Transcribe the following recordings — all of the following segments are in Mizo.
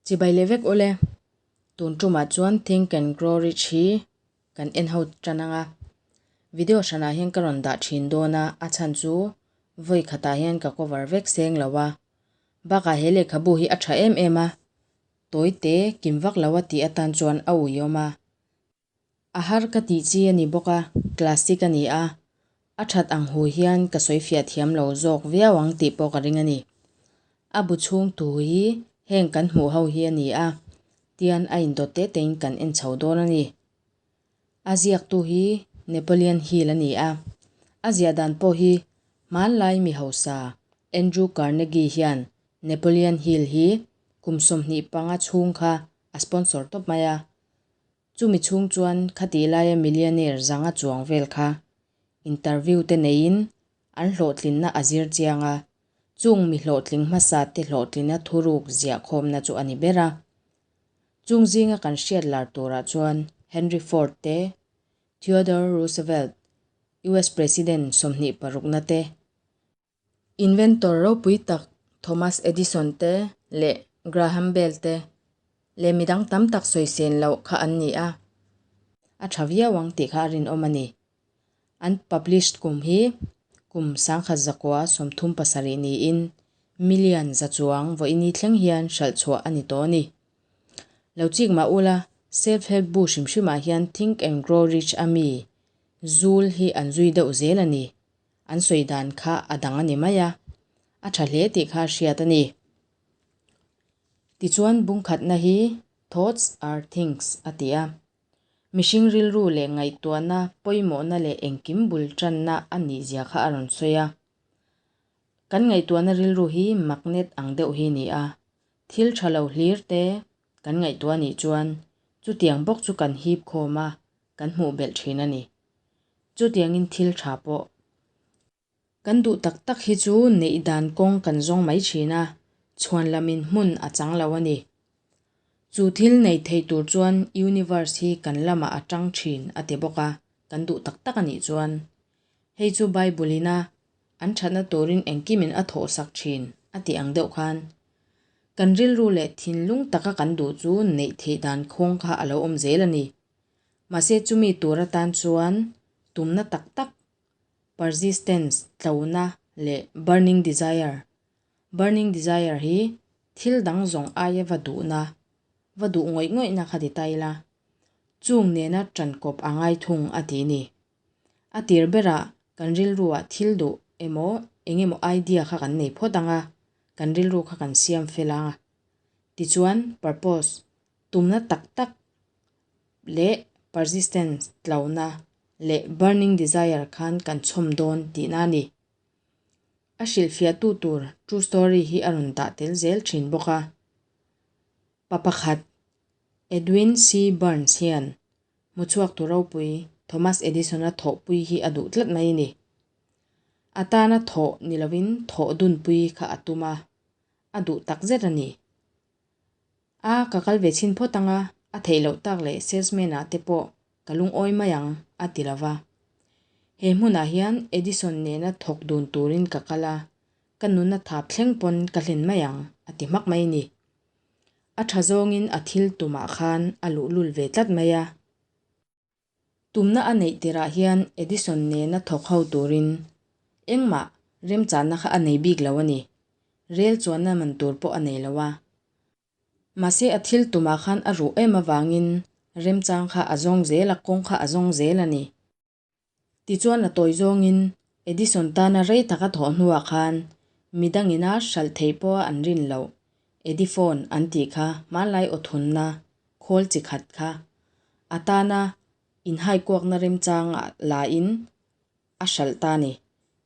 Chibai leh vek ule. Tun tumah chuan Think and Grow Rich hi kan en ho tan anga. Video hranah hian ka rawn dah thin dawn a, a chhan chu vawi khatah hian ka cover vek seng lo a. Bakah he lehkhabu hi a tha em em a, tawi te kim vak lo a tih atan chuan a uiawm a. A har ka tih chi a ni bawk a, classic a ni a, a that ang hu hian ka sawi fiah thiam lo zawk viau ang tih pawh ka ring a ni. A bu chhung thu hi heng kan hmuh ho hi a ni a, tian a indawt te tein kan en chho dawn a ni. A ziaktu hi Napoleon Hill a ni a, a ziah dan pawh hi hmanlai mi hausa Andrew Carnegie hian Napoleon Hill hi kum 25 chhung kha a sponsor tawp mai a. Chumi chhung chuan khatih laia millionaire zanga chuang vel kha interview te neiin an hlawhtlinna a zir chiang a, chung mi hlawhtling hmasa te hlawhtlina thuruk ziah khawmna chu a ni ber a. Chung zinga kan hriat lar turah chuan Henry Ford te, Theodore Roosevelt, US President 26na te, Inventor ropui tak Thomas Edison te leh Graham Bell te leh midang tam tak sawisên loh kha an ni a, a tha viau ang tih kha a rinawm a ni. An published kum hi kum 1937 niin million za chuang vawiini thleng hian hralh chhuah a ni tawh a ni. Lo chik mah ula, self-help bu hrim hrimah hian Think and Grow Rich a mi zul hi an zui deuh zel a ni. An sawi dan kha a dang a ni mai a, a tha hle tih kha a hriat a ni. Tichuan bungkhatna hi Thoughts are things a ti a. Mihring rilru leh ngaihtuahna pawimawhna leh engkim bul tanna a nih zia kha a rawn sawi a. Kan ngaihtuahna rilru hi magnet ang deuh hi ni a, thil tha lo hlir te kan ngaihtuah nih chuan chutiang bawk chu kan hip khawm a, kan hmuh belh thin a ni. Chutiangin thil tha pawh kan duh tak tak hi chu neih dan kawng kan zawng mai thin a, chhuan lamin hmun a chang lo a ni. Chu thil nei thei tur chuan universe hi kan lamah a tang thin a ti bawk a, kan duh tak tak a nih chuan. Hei chu Bible ina an thatna turin engkimin a thawhsak thin a tih ang deuh khan kan rilru leh thinlung taka kan duh chu neih theih dan khawng kha a lo awm zel a ni. Mahse chumi tur atan chuan tumna tak tak, persistence, tlona leh burning desire, burning desire hi thil dang zawng aia va duhna, va duh ngawih ngawihna kha ti ta ila, chung nena tankawp a ngai thung a ti ni. A tir berah kan rilruah thil duh emaw eng emaw idea kha kan nei phawt ang a, kan rilru kha kan siam fel ang a. Tichuan purpose, tumna tak tak leh persistence tlona leh burning desire khan kan chhawm dawn tihna a ni. A hrilhfiahtu tur true story hi a rawn dah tel zel thin bawk a. Pa pakhat, Edwin C. Burns hian hmuchhuaktu ropui Thomas Edison-a thawhpui hi a duh tlat mai a ni. A tana thawh ni lovin thawh dunpui kha a tum a, a duh takzet a ni. A, ka kal ve chhin phawt ang a, a theih loh tak leh salesman ah te pawh ka lungawi mai ang, a ti lo va. He hmunah hian Edison nena thawk dun turin ka kal a, ka nuna thap thleng pawn ka hlen mai ang, a ti hmak mai ni. A tha zawngin a thil tumah khan a luhlul ve tlat mai a. Tumna a neih tirah hian Edison nena thawk ho turin engmah remchanna kha a nei bik lo a ni. Rel chuanna man tur pawh a nei lo a. Mahse a thil tumah khan a ruh em avangin remchang kha a zawng zel a, kawng kha a zawng zel a ni. Tichuan a tawi zawngin Edison tana rei taka thawh hnuah khan midangina hralh theih pawha an rin loh Ediphone an tih kha hmanlai aw thunna khawl chi khat kha a tana inhaikuakna remchang lain a hralh ta a ni.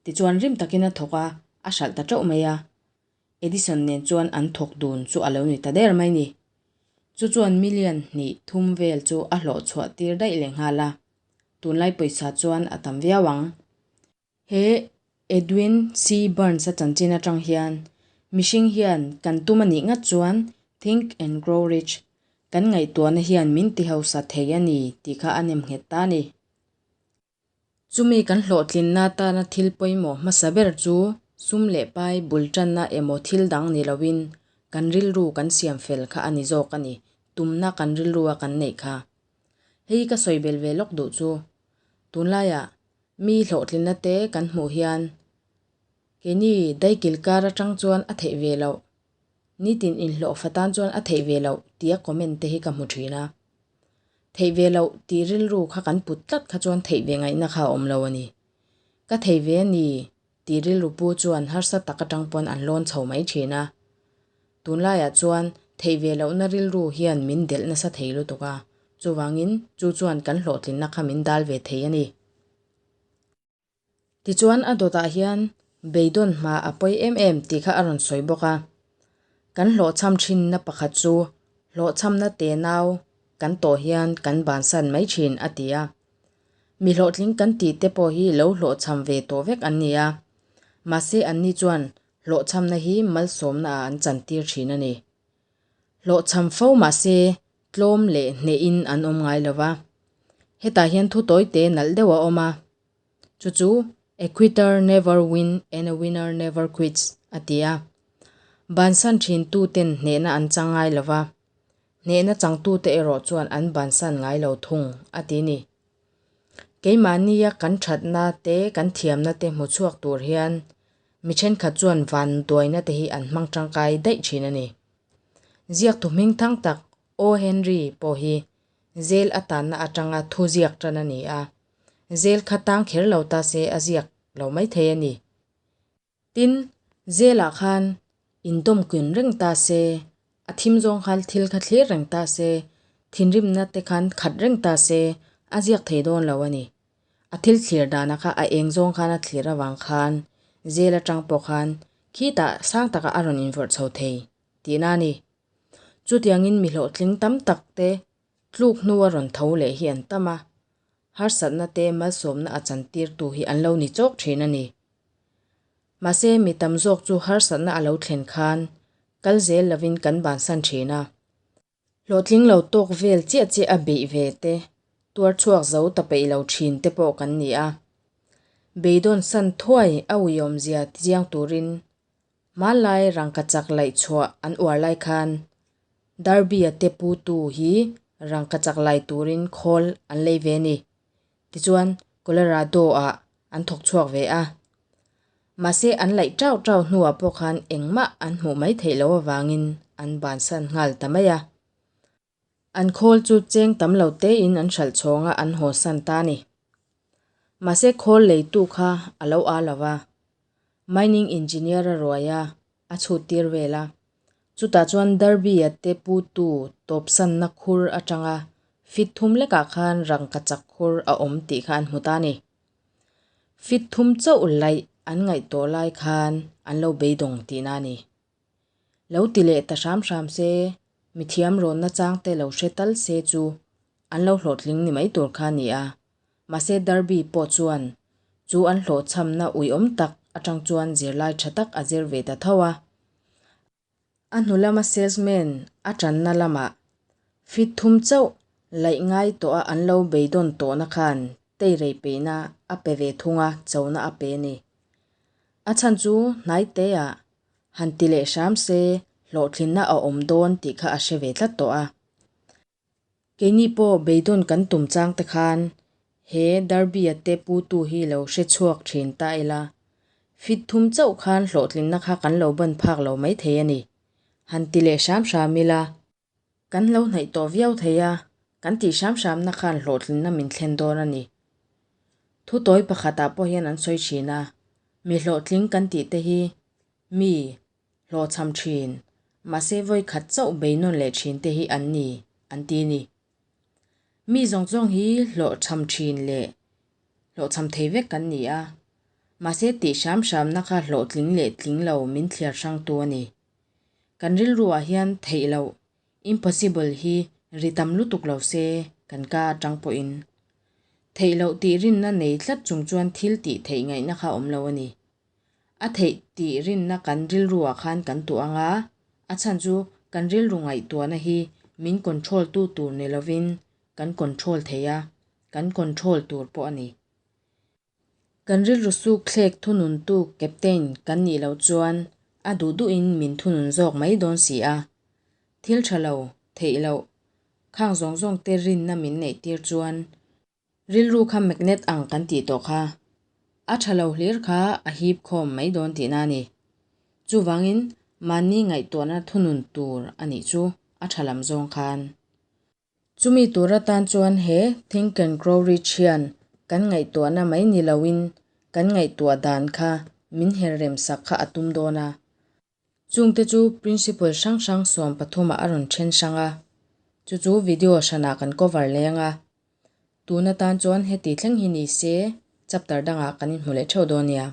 Tichuan rim takin a thawk a, a hralh ta teuh mai a. Edison nen chuan an thawk dun chu a lo ni ta der mai ni. Chu chuan million hnih thum vel chu a hlawh chhuah tir daih leh nghal a. Tunlai pawisa chuan a tam viau ang. He Edwin C. Burns-a chanchin atang hian mihring hian kan tum a nih ngat chuan Think and Grow Rich kan ngaihtuahna hian min ti hausa thei a ni tih kha a nem nghet ta a ni. Chumi kan hlawhtlinna atana thil pawimawh hmasa ber chu sum leh pai bul tanna emaw thil dang ni loin Kan rilru kan siam fel kha a ni zawk a ni, tumna kan rilrua kan neih kha. Hei ka sawi bel ve lawk duh chu, tunlaiah mi hlawhtlinna te kan hmuh hian keini daikil kar atang chuan a theih ve loh, nitin inhlawhfa tan chuan a theih ve loh tia comment te hi ka hmu thin a. Theih ve loh tih rilru kha kan put tlat kha chuan theih ve ngaihna kha a awm lo a ni. Ka thei ve a ni tih rilru pu chuan harsa tak atang pawn an lawn chho mai thin a. Tunlaiah chuan theih ve lohna rilru hian min delh nasa thei lutuk a, chuvangin chu chuan kan hlawhtlinna kha min dal ve thei a ni. Tichuan a dawtah hian beidawn hma a pawi em em tih kha a rawn sawi bawk a. Kan hlawhchham thinna pakhat chu hlawhchhamna tenau kan tawh hian kan bansan mai thin a ti a. Mi hlawhtling kan tih te pawh hi lo hlawhchham ve tawh vek an ni a. Mahse anni chuan hlawhchhamna hi malsawmna ah an chantir thin a ni. Hlawhchham fo mahse tlawm leh hnehin an awm ngai lo va. Hetah hian thu tawi te nalh deuh a awm a. Chu chu A quitter never win and a winner never quits a ti a. Bansan thin tu ten hnehna an chang ngai lo va. Hnehna changtute erawh chuan an bansan ngai lo thung, a ti ni. Keimahnia kan thatna te kan thiamna te hmu chhuak tur hian mi thenkhat chuan van duaina te hi an hmang tangkai daih thin a ni. Ziaktu hming thang tak O. Henry pawh hi zel a tanna atanga thu ziak tan a ni a, zel kha tang kher lo ta se a ziak lo maithei a ni. Tin, zelah khan indawm kun reng ta se, a thim zawng khan thil kha thlir reng ta se, thinrimna te khan khat reng ta se, a ziak thei dawn lo a ni. A thil thlir dana kha a eng zawng khan a thlir avang khan zel atang pawh khan khitah sang takah a rawn invawrh chho thei tihna a ni. Chutiangin mi hlawhtling tam tak te tluk hnua rawn tho leh hi an tam a, harsatna te malsawmna a chantirtu hi an lo ni chawk thin a ni. Mahse, mi tam zawk chu harsatna a lo thlen khan kal zel lovin kan bansan thin a. Hlawhtling lo tawk vel chiah chiah a beih ve te, tuar chhuak zo ta peih lo thin te pawh kan ni a. Beidawn san thuai a uiawmzia tichiang turin Hmanlai rangkachak laih chhuah an uar lai khan Derby-a te putu hi rangkachak lai turin khawl an lei ve a ni. Tichuan, Colorado-ah an thawk chhuak ve a. Mahse, an laih tau tau hnuah pawh khan engmah an hmuh mai theih loh avangin an bansan nghal ta mai a. An khawl chu cheng tam lo tein an hralh chhawng a, an haw san ta a ni. Mahse khawl leitu kha a lo â lo va, mining engineer a ruai a, a chhut tir vel a. Chutah chuan Derby-a te putu tawpsanna khur atanga fit thum lekah khan rangkachak khur a awm tih kha an hmu ta a ni. Fit thum chauh laih an ngaih tawh lai khan an lo beidawng tihna a ni. Lo ti leh ta hram hram se, mithiam rawnna changte lo hre tal se chu an lo hlawhtling ni mai tur kha a ni a. Mahse Derby pawh chuan chu an hlawhchhamna uiawm tak atang chuan zirlai tha tak a zir ve ta tho a. A hnu lama salesman a tanna lamah fit thum chauh laih ngai tawh a an lo beidawn tawhna khan teirei peihna a pe ve thung a, chona a pe a ni. A chhan chu hnaiteah Han ti leh hram se, hlawhtlinna a awm dawn tih kha a hre ve tlat tawh a. Keini pawh beidawn kan tum chang te khan he Derby-a te putu hi lo hre chhuak thin ta ila, fit thum chauh khan hlawhtlinna kha kan lo ban phak lo maithei a ni. Han ti leh hram hram ila, kan lo hnaih tawh viau thei a, kan tih hram hramna khan hlawhtlinna min thlen dawn a ni. Thu tawi pakhatah pawh hian an sawi thin a, mi hlawhtling kan tih te hi mi hlawhchham thin, mahse vawi khat chauh bei nawn leh thin te hi an ni, an ti a ni. Mi zawng zawng hi hlawhchham thin leh hlawhchham thei vek kan ni a, mahse tih hram hramna kha hlawhtling leh tling lo min thliar hrangtu a ni. Kan rilruah hian theih loh, impossible, hi ri tam lutuk lo se kan ka atang pawhin. Theih loh tih rinna nei tlat chung chuan thil tih theih ngaihna kha awm lo a ni. A theih tih rinna kan rilruah khan kan tuah ang a, a chhan chu kan rilru ngaihtuahna hi min control tu tur ni lovin kan control thei a, kan control tur pawh a ni. Kan rilru suk thlek thununtu captain kan nih loh chuan a duh duhin min thunun zawk mai dawn si a. Thil tha lo, theih loh, khang zawng zawng te rinna min neih tir chuan rilru kha magnet ang kan tih tawh kha. A tha lo hlir kha a hip khawm mai dawn tihna a ni. Chuvangin mahni ngaihtuahna thunun tur a nih chu a tha lam zawng khan. Chumi tur atan chuan he Think and Grow Rich hian kan ngaihtuahna mai ni loin kan ngaihtuah dan kha min her rem sak kha a tum dawn a. Chungte chu principle hrang hrang 13 ah a rawn then hrang a, chu chu video hranah kan cover leng a. Tun atan chuan heti thleng hi ni se chapter dangah kan inhmu leh theuh dawn nia.